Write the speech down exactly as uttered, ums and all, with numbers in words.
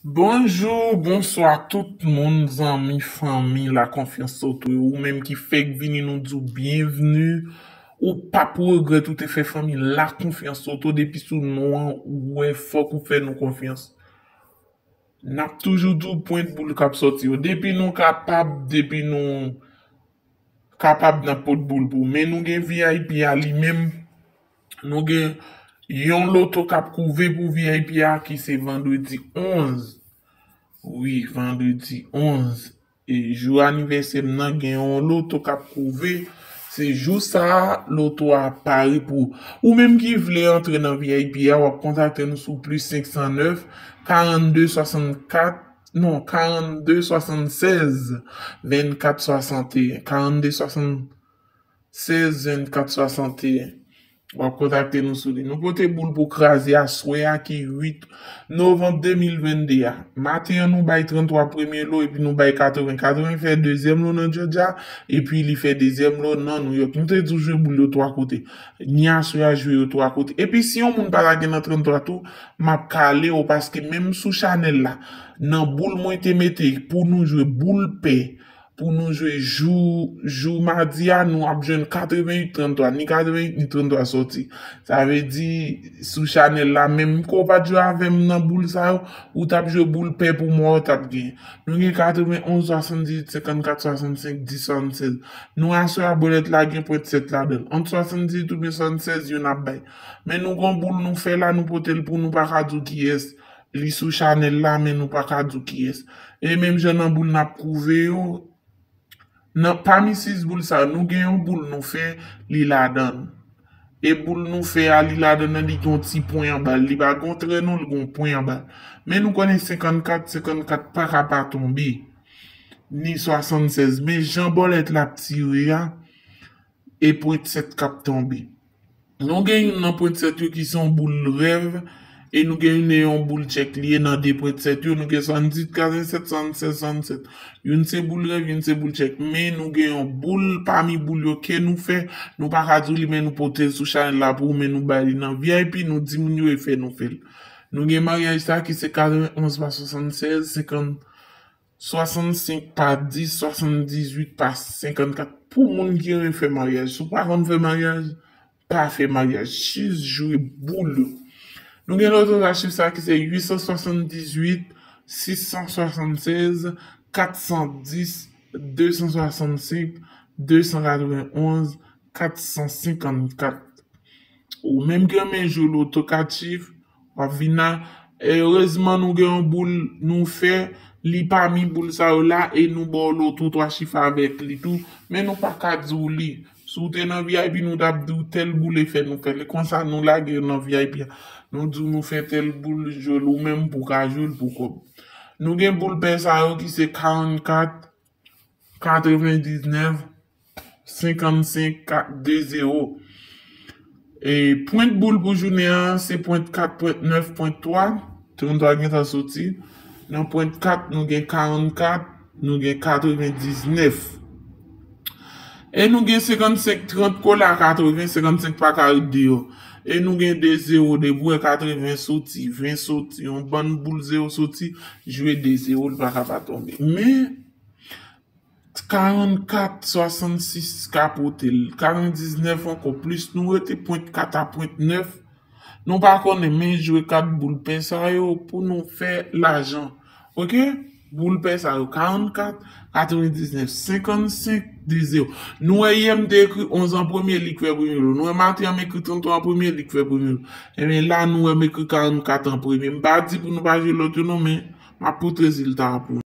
Bonjou, bonswa tout moun, zanmi, fanmi Lakonfyans Loto yo. Ou menm ki fèk vini, nou di w byenvni. Ou p ap regrèt ou te fè fanmi Lakonfyans Loto. Depi sou non an, ou wè, fòk ou fè nou konfyans. N ap toujou di w pwent boul k ap sòti yo. Depi nou kapab, depi nou kapab n ap pot boul pou ou. Men nou gen V I P a li menm. Nou gen yon loto k ap kouve pou V I P a ki se vandredi onz. Wi, vandredi onz. E jou anivèsè m nan gen yon loto k ap kouve. Se jou sa a, loto a pare pou ou. Ou menm ki vle antre nan V I P a, w ap kontakte nou sou plis senk san nèf, karannde swasannkat, non, karannde swasannsèz, vennkat swasanteyen, karannde swasannsèz, vennkat swasanteyen. W ap kontakte nou sou li. Nou pote boul pou kraze aswè a ki uit novanm de mil vennde a. Maten an, nou bay tranntwa premye lo epi nou bay katreven. Katreven fè dezyèm lo nan Jòjya epi li fè dezyèm lo nan Nouyòk. Nou te di w jwe boul yo twa kote. Ni aswè a jwe yo twa kote. Epi si yon moun pa lage nan tranntwa tou, m ap kale w paske menm sou chanèl la, nan boul mwen te mete pou nou jwe boul pè, pou nou jwe jou, jou madi a, nou ap jwenn katreven uit tranntwa, ni katreven uit ni tranntwa sòti. Sa vle di, sou chanèl la, menm ke w pa t jwe avè m nan boul sa yo, ou t ap jwe boul pè pou mwen, ou t ap genyen. Nou gen katreven onz, swasanndizuit, senkannkat, swasannsenk, dis, swasannsèz. Nou aswè a bòlèt la gen pwent sèt ladan l. Ant swasanndizuit oubyen swasannsèz, youn ap bay. Men nou gon boul nou fè la, nou pote l pou nou, pa ka di w kiyès. Li sou chanèl la, men nou pa ka di w kiyès. E menm jan nan boul n ap kouve yo, nan, pami sis boul sa yo, nou gen yon boul nou fè, li ladan l. E boul nou fè a, li ladan l, li gen yon ti pwen anba l. Li pa gen yon trè non, li gen yon pwen anba l. Men nou konnen senkannkat, senkannkat pa ka pa tonbe. Ni swasannsèz. Men jan bòlèt la ap tire a, e pwent sèt k ap tonbe. Nou gen youn nan pwent sèt yo ki se yon boul rèv, e nou gen youn nan yon boul tchèk li ye nan de pwent sèt yo, nou gen swasanndizwit, katrevensèt, swasannsèz, swasannsèt. Youn se boul rèv, youn se boul tchèk. Men nou gen yon boul pami boul yo ke nou fè, nou pa ka di w li, men nou pote l sou chanèl la pou ou, men nou bay li nan V I P, nou di moun yo e fè nou fè l. Nou gen maryaj sa ki se katrevenonz pa swasannsèz, senkant, swasannsenk pa dis, swasanndizwit pa senkannkat. Pou moun ki renmen fè maryaj, si w pa konn fè maryaj, pa fè maryaj, jis jwe boul yo. Nou gen loto sa chif sa ki se uit san swasanndizwit, sis san swasannsèz, kat san dis, de san swasannsenk, de san katrevenonz, kat san senkannkat. Ou menm ki renmen jwe loto kat chif, w ap vin la. Erezman, nou gen yon boul nou fè, li pami boul sa yo la, e nou ba w loto twa chif avèk li tou, men nou pa ka di w li. Si w te nan V I P, nou t ap di w tèl boul e fè nou fè l. E konsa, nou lage yo nan V I P a. Nou di w nou fè tèl boul, jwe l ou menm pou w ka jwe l pou kòb. Nou gen boul pè sa yo ki se karannkat, katrevendiznèf, senkannsenk, kat, de zewo. E pwent boul pou jounen an, se pwent kat, pwent nèf, pwent twa. Tranntwa gentan soti. Nan pwent kat, nou gen karannkat, nou gen katrevendiznèf. E nou gen senkannsenk, trant kole a katreven, senkannsenk pa ka ret deyò. E nou gen de zewo, depi w wè katreven soti, ven soti, yon bann boul zewo soti, jwe de zewo, li pa ka pa tonbe. Men, karannkat, swasannsis ka pote l. Katrevendiznèf ankò, plis nou rete pwent kat a pwent nèf. Nou pa konnen, men jwe kat boul pè sa yo pou nou fè lajan. Oke? Boul pè sa yo, karannkat, katrevendiznèf, senkannsenk, de zewo. Nou wè yè m te ekri onz an premye, li k fè premye lo. Nou wè maten an m ekri tranntwa an premye, li k fè premye lo. Ebyen la, nou wè m ekri karannkat an premye. M pa di pou nou pa jwe lòt yo non, men m ap pote rezilta a pou nou.